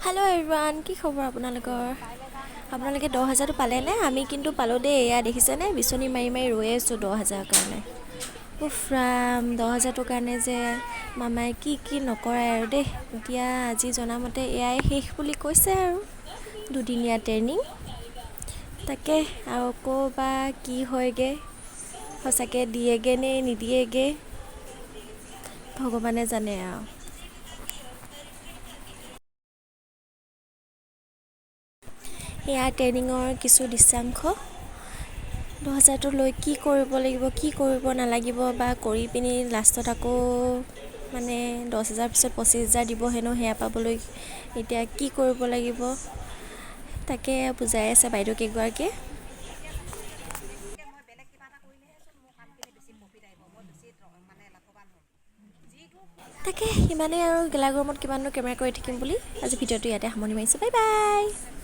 Hello' everyone, কি খবৰ আপোনালোকৰ? আপোনালোকে 10,000টো পালেনে? আমি কিন্তু পালোঁ দেই। এয়া দেখিছেনে, বিচনী মাৰি মাৰি ৰৈ আছোঁ 10,000ৰ কাৰণে। উফ ৰাম, 10,000টোৰ কাৰণে যে মামাই কি কি নকৰাই আৰু দেই। এতিয়া আজি জনামতে এয়াই শেষ বুলি কৈছে আৰু দুদিনীয়া ট্ৰেইনিং। তাকে আৰু আকৌ বা কি হয়গৈ, সঁচাকৈ দিয়েগৈ নে নিদিয়েগৈ ভগৱানে জানে আৰু। এয়া ট্ৰেইনিঙৰ কিছু দৃশ্যাংশ। 10,000টো লৈ কি কৰিব লাগিব, কি কৰিব নালাগিব, বা কৰি পিনি লাষ্টত আকৌ মানে 10,000 পিছত 25,000 দিব হেনো, সেয়া পাবলৈ এতিয়া কি কৰিব লাগিব তাকে বুজাই আছে বাইদেউ কেইগৰাকীয়ে। তাকে সিমানেই আৰু, গেলা গৰমত কিমাননো কেমেৰা কৰি থাকিম বুলি আজি ভিডিঅ'টো ইয়াতে সামৰণি মাৰিছোঁ। Bye bye.